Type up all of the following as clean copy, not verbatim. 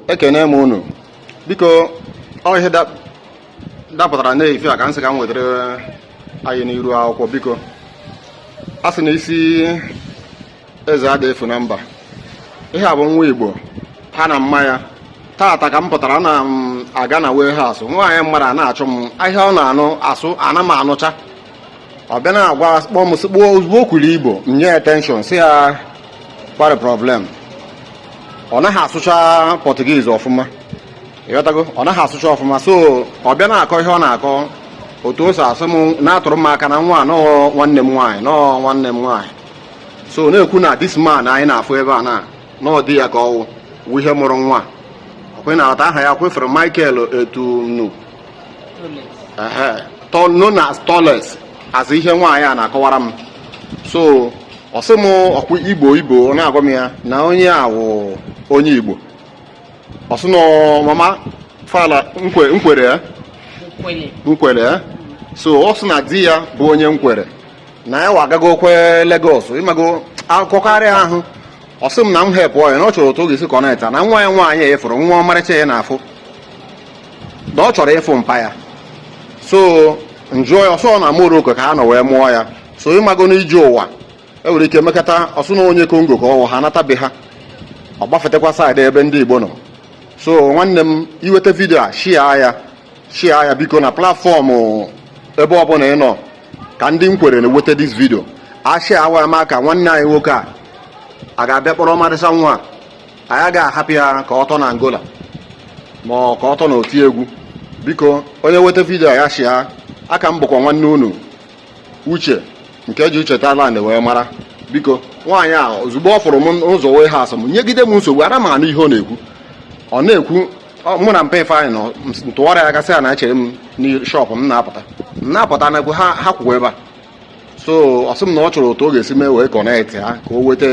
Ekene m unu. Biko, ọ ihe dapụtara n'efi a ka m sị ka m wetara anyị n'iru akwụkwọ. Biko, a sị na isi eze ada efu na mba. Ihe a bụ nwa Igbo ha na mma ya. Tata ka m pụtara na m aga na warehouse, nwaanyị mmadụ a na-achụ m ahịa. Ọ na-anụ asụ, ana m anụcha. Ọ bịa na-agwa, kpọọ m, sị kpụọ. Ozugbo o kwuru Igbo, m nye attention, sị ya kwari problem. Ọ naghị asụcha Portuguese ọfụma, ịghọtago? Ọ naghị asụcha ọfụma. So ọ bịa na-akọ ihe ọ na-akọ, otu o si asụ m na-atụrụ m aka na nwa a nọọ nwanne m nwaanyị, nọọ nwanne m nwaanyị. So na-ekwu na this man anyị na-afụ ebe a na nọọ di ya ka ọwụ wụ ihe mụrụ nwa. Ọkwe na-ata aha ya kwefere Michael Etunu ehe known as Toles, as ihe nwaanyị a na-akọwara m. So ọ sị m ọkwa Igbo, Igbo, ọ na-agwa m ya na onye a wụ onye Igbo. Ọ sị na mama fala nkwere ya. Nkwele. Nkwere ya. So ọ sị na di ya bụ onye Nkwere, na ya wa agagokwe Lagos. Ịmago akụkọkarịa ahụ, ọ sị m na m help ya, na ọ chọrọ otu ọ ga-esi connect na nwa ya nwaanyị a ịfụrụ nwa ọmarịcha ya na-afụ, na ọ chọrọ ịfụ mpa ya. So njụọ ya, ọsọ na Morocco ka ha nọ wee mụọ ya. So ịmago n'ije ụwa enwere ike emekọta. Ọsụ na onye Congo ka ọ wụ, ha natabe ha, ọ gbafetekwa side ebe ndị Igbo nọ. So nwanne m, iweta video a, share ya, share ya biko, na platform ebe ọbụla ị nọ, ka ndị Nkwere na-eweta this video a. Share awa ma ka nwanne anyị nwoke a a ga-abịa kpọrọ ọmarịcha nwa a. Anyị agaghị ahapụ ya ka ọ tọ na Angola ma ọ ka ọ tọ na oti egwu. Biko, onye weta video a, ya share. Aka m bụkwa nwanne unu Uche, nke ji Uche Thailand wee mara. Biko, nwaanyị a, ozugbo ọ fụrụ m n'ụzọ wee ha asụ m, nyegide m nsogbu. Ara m anụ ihe ọ na-ekwu. Ọ na-ekwu mụ na mpa Ifeanyị nọ ntụgharị ya gasị ya na echere m n' shop m na-apụta, m na-apụta na ekwe ha ha kwụkwa ebe a. So ọ sị m na ọ chọrọ otu ọ ga-esi mee wee connect ha ka o weta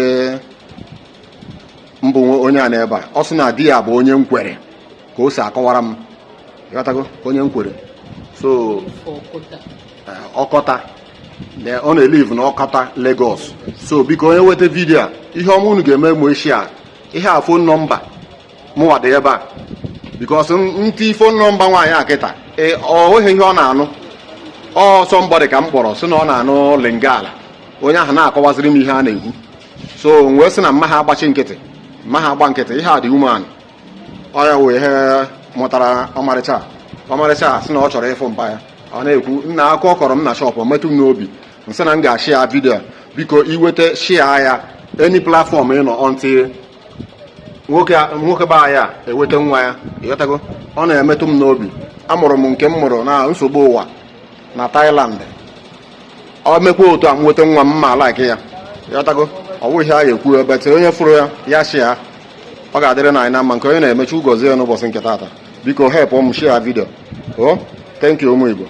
mbụ onye a n'ebe a. Ọ sị na di ya bụ onye Nkwere, ka o si akọwara m, ịghọtago? Onye Nkwere. So Ọkọta. Ọkọta. Ọ na-elive na Ọkọta, Lagos. So biko, onye weta video a, ihe ọma unu ga-eme mụ echi a, ihe a phone number mụnwa dị ebe a, because ntị phone number nwaanyị a kịta, ọ nweghị ihe ọ na-anụ. Ọ somebody ka m kpọrọ sị na ọ na-anụ Lingala, onye ahụ na-akọwaziri m ihe a na-ekwu. So m wee sị na mma ha agbachi nkịtị, mma ha agba nkịtị. Ihe a dị umeanụ, ọ ya wụ ihe mụtara ọmarịcha ọmarịcha a. Sị na ọ chọrọ ịfụ mpa ya. Ọ na-ekwu nna akụ ọ kọrọ m na shop metụ m n'obi. Nsị na m ga-ashare video a. Biko, iweta, share ya any platform ị nọ until nwoke nwoke be anyị a eweta nwa ya, ịghọtago? Ọ na-emetụ m n'obi. Amụrụ m nke m mụrụ na nsogbu ụwa na Thailand. Ọ mekwa otu a m nweta nwa m, ma like ya, ịghọtago? Ọ bụghị ihe a ga-ekwu ebe tee. Onye fụrụ ya, ya share. Ọ ga-adịrị na anyị na mma. Nke onye na-emechi, ụgọzie ya n'ụbọchị nke taata. Biko, help m share video o. Thank you, ụmụ Igbo.